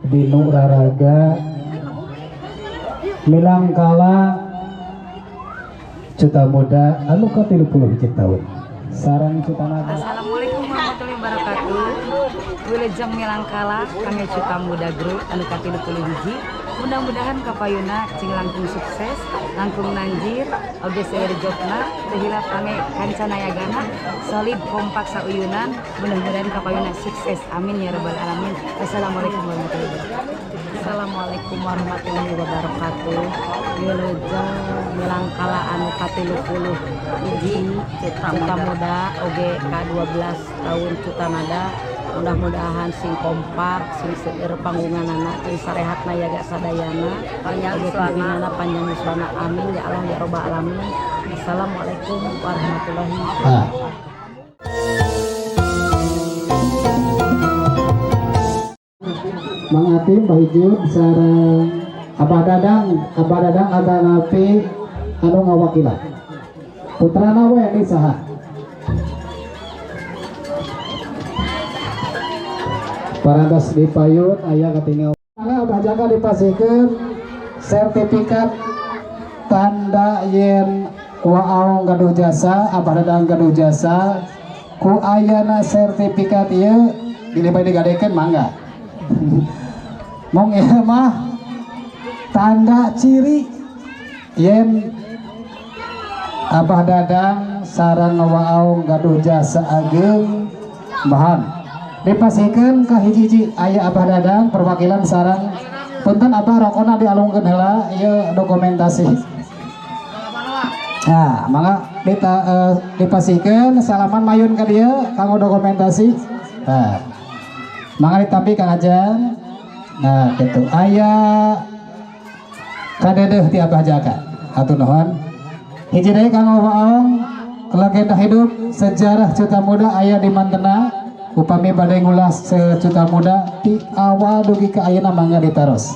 Dinu raraga milangkala Cuta Muda anu ka-31 tahun sarang Cuta Naga. Assalamualaikum warahmatullahi wabarakatuh. Wilujeng milangkala kami Cuta Muda Group anu ka-31. Mudah-mudahan kapayuna cing langkung sukses, langkung nanjir, oge seueur jobna, teu hilap pange kancanayagana, solid kompak sauyunan, mudah-mudahan kapayuna sukses. Amin ya rabbal alamin. Assalamualaikum warahmatullahi wabarakatuh. Assalamualaikum warahmatullahi wabarakatuh. Wilujeng milangkala anu ka-31 Cuta Muda oge ka-12 tahun Cuta Nada. Mudah-mudahan sing kompak, sing seueur panggunganana, sing sarehatna yaga sadayana, Panjang oge yuswana. Pimpinanna panjang yuswana. Amin ya Allah ya robbal alamin. Assalamualaikum warahmatullahi Ah. Mang Atim, Mbah Ijud, sareng Abah Dadang, Abah Dadang atanapi anu ngawakilan. Putrana we ini saha? Parantos di payun aya katingal. Mangga Abah Jaka dipasihkeun sertifikat tanda yen Waong gaduh jasa, Abah Dadang gaduh jasa. Ku ayana sertifikat ieu bilih bade digadekeun mangga. Mung ieu mah tanda ciri yen Abah Dadang sarang Waong gaduh jasa ageung bahan. Dipasihkeun ka hiji-hiji aya Abah Dadang perwakilan sarang punten Abah rokona dialungkeun heula ieu dokumentasi. Nah, mangga dipasihkeun salaman mayun ka dieu kanggo dokumentasi. Nah, mangga ditampi Kang Ajeng. Nah, kitu aya kadedeuh ti Abah Jaka. Hatur nuhun. Hiji deui kanggo Waong legenda hidup sejarah Cuta Muda aya di mantena. Upami bade ngulas Cuta Muda ti awal dugi ka ayeuna mangga ditaros.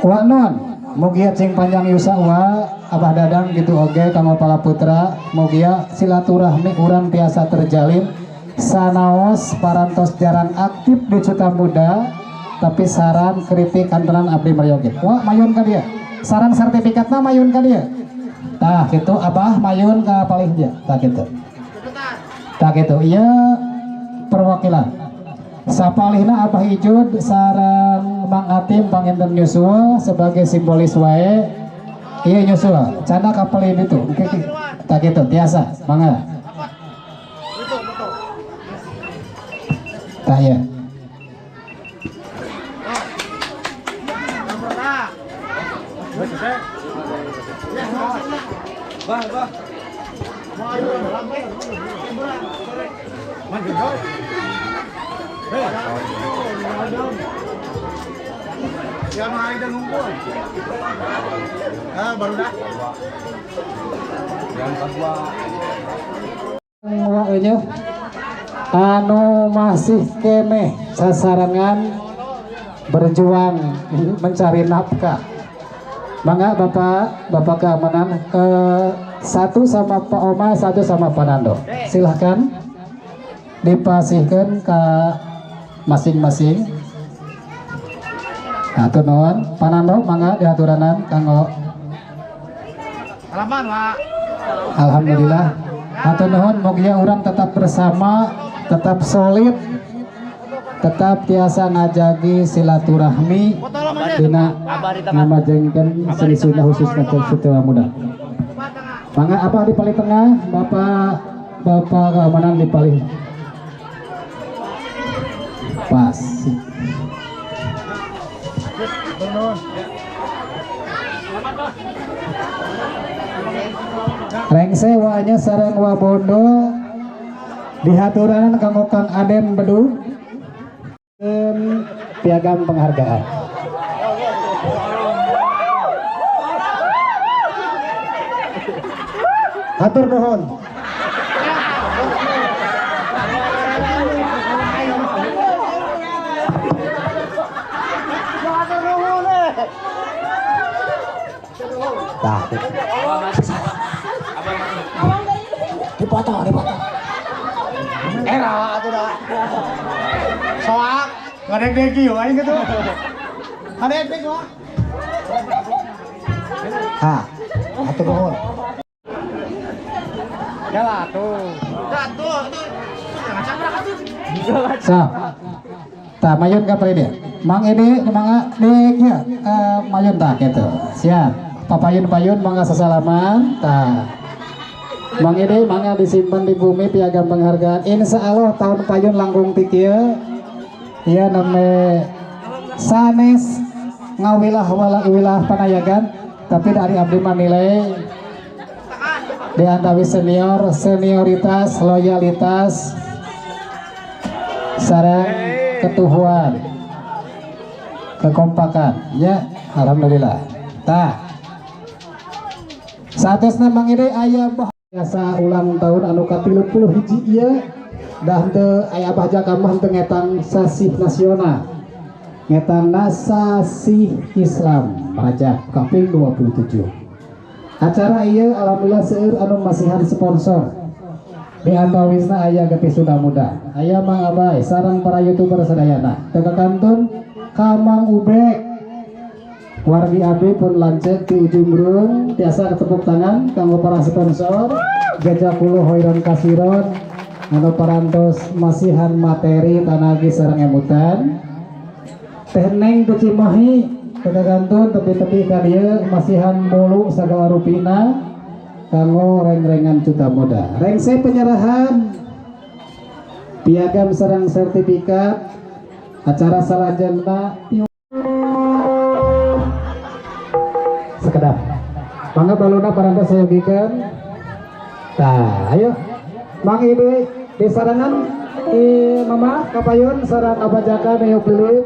Wa nun, mugia cing panjang yusa wa Abah Dadang gitu oge kanggo para putra, mugia silaturahmi urang tiasa terjalin sanaos parantos jarang aktif di Cuta Muda tapi saran kritik kantenan abdi meryogi. Wah mayun ka dia. Saran sertifikatna mayun ka dia. Tah kitu Abah mayun ka palih dia. Tah kitu. Tah kitu ieu perwakilan. Sapalihna Abah Ijud sareng Mang Atim panginten nyusul sebagai simbolis wae. Iya nyusul, canda kapal itu. Oke, oke. Tah kitu tiasa, mangga. Tah ya. Anu masih keneh sasarangan berjuang mencari nafkah. Mangga Bapak, Bapak keamanan satu sama Pak Oma, satu sama Pak Nando. Silahkan dipasihkan ke masing-masing. Hatur nuhun, Pak Nando mangga diaturanan kanggo. Salaman, Pak. Alhamdulillah. Hatur nuhun, mugia urang tetap bersama, tetap solid, tetap tiasa ngajagi silaturahmi dina ngamajengkeun seni Sunda khususna Cuta Muda. Mangga apa di paling tengah, Bapak, Bapak keamanan di paling pas. Rengse wanya sareng wabondo dihaturanan kanggo Kang Aden Bedu piagam penghargaan. Hatur nuhun. Tah. Dipoto, dipoto. Era atuh da. Soak. Ngadek-dek ieu aing kitu. Ngadek-dek mah. Ha, hatur nuhun. Ya lah tuh. So, tah mayun ka dia. Mang ini mangga dek ya, mayun tah gitu. Siap. Papayun-payun mangga sesalaman. Tah. Mang ini mangga disimpan di bumi piagam penghargaan. Insya Allah tahun payun langkung ti kieu. Ieu name sanes ngawilah wala wilah panayagan, tapi dari abdi mah nilai di antawis senior, senioritas, loyalitas, sareng ketuhuan, kekompakan, ya alhamdulillah. Tah, saatosna Mang Ide aya biasa ulang tahun anu ka-31 ieu dah henteu aya Abah Jaka mah henteu ngetang sasih nasional, ngetang sasih Islam Rajab kaping 27. Acara ieu alhamdulillah seueur anu masihan sponsor. Di antawisna aya Getih Sunda Muda, aya Mang Abai sareng para YouTuber sadayana. Teu kantun ka Mang Ubek. Wargi abdi pun lanceuk di ujung burung tiasa tepuk tangan kanggo para sponsor. Jazakullahu khairan kasiron anu parantos masihan materi tanagi sareng emutan. Teh Neng teu Cimahi teu kantun tepi-tepi ka dieu masihan mulu sagala rupina kanggo reng-rengan Cuta Muda. Rengse penyerahan piagam sareng sertifikat acara salajengna sekedap. Mangga baluna parantos sayogikeun. Tah, ayo Mang Ide di sarangan Mama kapayun sareng Abah Jaka niup lilin.